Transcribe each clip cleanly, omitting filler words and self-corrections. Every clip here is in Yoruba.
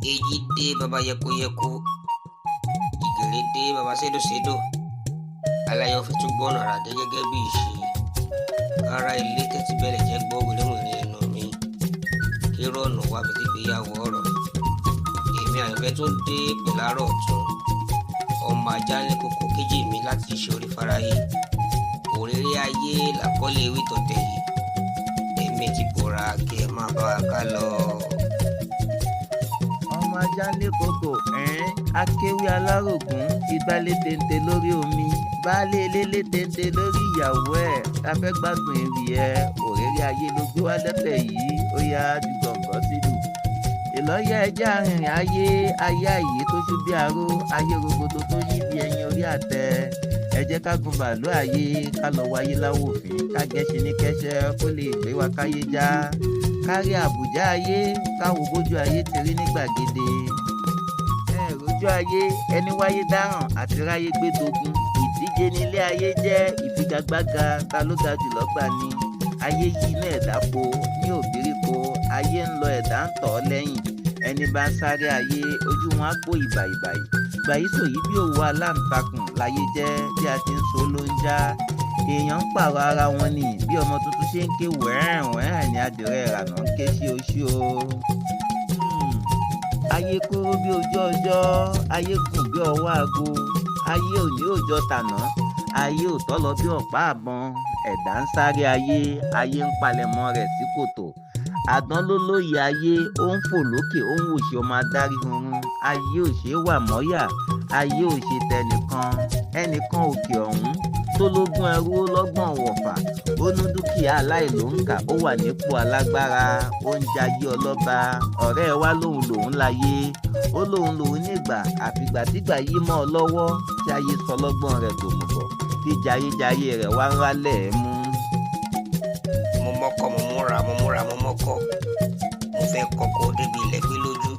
Èjì dé baba yẹkoyẹko, ìgèrè dé baba sédòsédò. Aláyọ̀ fi tún gbọ́nà àrà dé gẹ́gẹ́ bí ìṣe. Ará ilé tẹ́tí bẹ̀rẹ̀ jẹ́ gbọ́ wìrìwìrì ẹnu mi. Kí rọ̀nù wá fi gbéyàwó ọ̀rọ̀. Èmi àyànfẹ́ tún dé pẹ̀láàrọ̀ ọ̀tún. Ọmọ ajá ní kókó kejì mi láti ṣe orí fáráyé. Òréré ayé làkọ́lé ewì tọ̀tẹ̀ yìí. Èmi ti bòra kí ẹ máa bá wa ká lọ. Ọmọ ajá lé koko ẹ̀ẹ́n akéwì alárògùn ìgbálẹ̀ téńté lórí omi, baálé ilé téńté lórí ìyàwó ẹ̀. Ta fẹ́ gbádùn ewì ẹ̀? Òréré ayé ló gbé wá lẹ́tẹ̀ yìí, ó yá ju gọ̀ǹgọ̀ sílù. Ìlọ́yà ẹjẹ́ arìnrìn ayé, ayé àyè tó ṣú bí aró, ayé rogodo tó yí bí ẹyin orí àtẹ. Ẹ jẹ́ ká gun bàálù ayé, ká lọ wáyé láwòfín, ká gẹṣin ní kẹsẹ́ kó lè gbé wa káyé já, kárí àbújá ayé, káwo bójú ayé ti rí ní gbàgede. Ẹ rójú ayé, ẹni wáyé dáràn àti ráyé gbé dogun. Ìdíje nílé ayé jẹ́ ìfigagbága, ta ló ga jù lọ́gbà ni. Ayé yí inú ẹ̀dá po ní òbírípo, ayé ń lọ, ẹ̀dá ń tọ̀ ọ́ lẹ́yìn. Ẹni bá ń sáré ayé, ojú wọn á pò ìbàìbàì. Gbàyísò yìí bí òwú aláǹtakùn láyé jẹ́, bí a ti ń so ló ń já. Èèyàn ń pààrọ̀ ara wọn ni, bí ọmọ tuntun ṣe ń ké wẹ́rẹ̀n wẹ́rẹ̀n ní adìrẹ ìrànà ń ké sí oṣù o. Ayé kúrú bí ojú ọjọ́, ayé gùn bí ọwọ́ aago, ayé òní òjọ tàná, ayé ò tọ́ lọ bí ọ̀pá àbọ̀n. Ẹ̀dá ń sáré ayé, ayé ń palẹ̀mọ́ rẹ̀ sí kòtò. Àdán ló lóye ayé, ó ń fò lókè, ó ń wòṣe ọmọ adarí hunrun. Ayé ò ṣe é wà mọ́yà, ayé ò ṣe tẹnìkan, ẹnìkan òkè ọ̀hún tó lógún ẹrú, ó lọ́gbọ̀n wọ̀fà, ó ní dúkìá aláìlóǹkà, ó wà nípò alágbára, ó ń jayé ọlọ́ba. Ọ̀rẹ́ wa lóun lòun láyé, ó lóun lòun nígbà, àfìgbà tígbà yí mọ́ ọ lọ́wọ́, tí ayé sọ lọ́gbọ́n rẹ̀ dòmùgọ̀, tí jayéjayé rẹ̀ wá ń rálẹ̀ mú. Mo mọ́kọ́, mo múra, mo múra, mo mọ́kọ́. Mo fẹ́ kọ́kọ́ débi ilẹ̀ gbé lójú.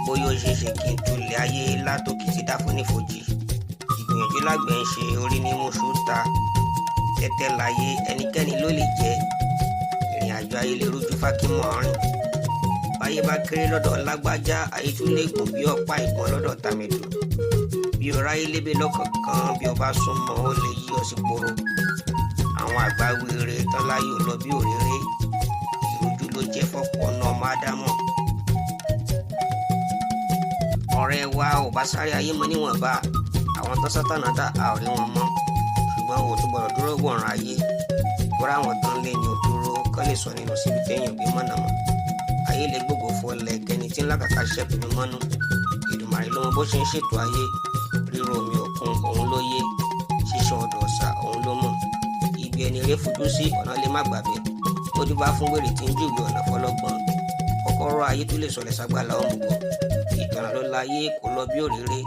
Bóyá ó ṣeé ṣe kí n tulẹ̀ ayé látòkè sí dáfonífojì. Ìgbìyànjú lágbẹ̀ ń ṣe, orí ní mọ̀ṣú ta. Tẹ́tẹ́ láyé, ẹnikẹ́ni ló lè jẹ́. Ìrìn àjò ayé lè rújú fákímọ̀ rìn. Báyé bá kéré lọ́dọ̀ lágbájá, ayé tún lè gùn bí ọ̀pá ìbọn lọ́dọ̀ tàmẹ̀dù. Bí o ráyé lébè lọ́kọ̀ọ̀kan, bí o bá súnmọ́, ó lè yí ọ sí poro. Àwọn àgbà wíire tán láyé ò lọ bí òréré. Ìrújú ló jẹ́ fọ́pọ̀ ọ̀nà ọmọ ádámọ̀. Ọ̀rẹ́ wa ò bá sáré ayé mọ́ níwọ̀nba, àwọn tán sátánà dá a ò rí wọn mọ́. Ṣùgbọ́n o tún gbọ́dọ̀ dúró wọ̀nrán ayé. Kóra àwọn tán lé ní òdúró kán lè sọ nínú síbi téèyàn gbé mọ̀nà mọ́. Ayé lè gbogbo fọlẹ̀ kẹni tí ń làkàkà ṣẹ́kù ní mọ́nú. Èdùmàrè ló mọ bó ṣe ń ṣètò ayé. Ríro omi òkun òun ló yé, ṣíṣan odò ọ̀sà òun ló mọ̀. Ibi ẹni eré fojú sí, ọ̀nà lè má gbàbẹ̀. Ó dífá fún wèrè tí ń júwèé ọ̀nà fọlọ́gbọ́n. Kọ́kọ́rọ́ ayé tó lè sọlẹ̀ ságbàlá òmùgọ̀. Ìtànà ló láyé, kò lọ bí òréré.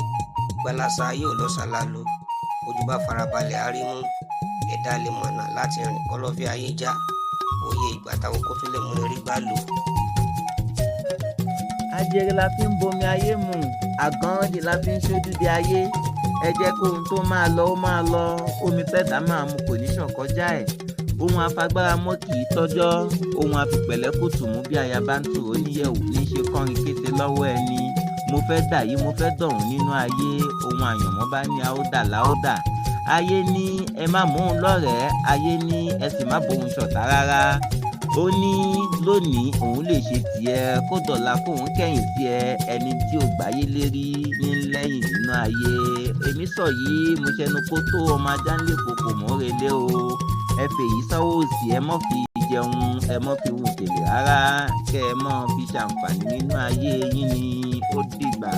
Gbalasa ayé ò lọ sàlálò. Ojú bá farabalẹ̀ arímú. Ẹ̀dá lè mọ̀nà láti rìn kọ́lọ́fín ayé já. Òye ìgbà táwọn kó tún lè mú eré gbá lò. Ajere la fi ń bomi ayé mu, àgànràndì la fi ń ṣojúde ayé. Ẹ jẹ́ kó ohun tó máa lọ ó máa lọ, omi tẹ́dá máa mu kò ní ṣàn kọjá ẹ̀. Ohun afagbára mọ́ kì í tọ́jọ́, ohun afipẹ̀lẹ́kùtù mú bí ayaba ń tù ó níyẹ̀wò ní í ṣe kọrin kése lọ́wọ́ ẹni. Mo fẹ́ dà yìí, mo fẹ́ dọ̀hún nínú ayé, ohun àyànmọ́ bá ní a ó dà la ó dà. Ayé ní ẹ má mú un lọ́rẹ̀ẹ́, ayé ní ẹ sì má bóun ṣọ̀tá rárá. Ó ní lónìí òun lè ṣe tiẹ̀, kó dọ̀la kóun kẹ̀yìn sí ẹ. Ẹni tí ò gbáyé lérí ní lẹ́yìn nínú ayé. Èmi sọ yìí, mo ṣẹnu kó tó ọmọ ajá ń lè koko mọ́relé o. Ẹ fèyí sọ́wọ́ òsì, ẹ mọ́ fi jẹun, ẹ mọ́ fi wù kèlè rárá, kẹ́ ẹ mọ́ fi ṣàǹfààní nínú ayé yín ni. Ó dìgbà.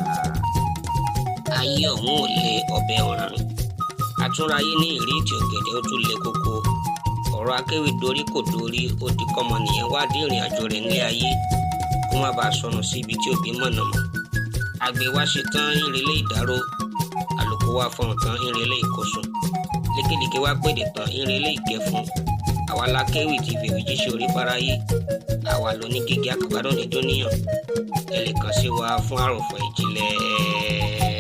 Ayé ọ̀hún ò lè ọbẹ̀ ọ̀ràn. Àtúnráyé ní ìrètí ọ̀gẹ̀dẹ̀, ó tún le koko. Ọ̀rọ̀ akéwì dorí kò dorí, ó di kọ́mọnìyàn wádìí ìrìn àjò rẹ̀ nílé ayé kó má bàa sọnù sí ibi tí òbí mọ̀nà mọ́. Àgbẹ̀ wa ṣe tán ìrẹ̀lẹ̀ ìdárò, àlùkò wa fọ̀hún tán ìrẹ̀lẹ̀ ìkọ̀sùn, lékelèké wa pèdè tán ìrẹ̀lẹ̀ ìkẹfun. Àwa la kéwì tí fèwé jíṣẹ́ orí fáráyé. Àwa ló ní gígé akàgbádùn ní dúníyàn. Ẹ lè kàn sí wa fún àròfọ̀ ìjìnlẹ̀.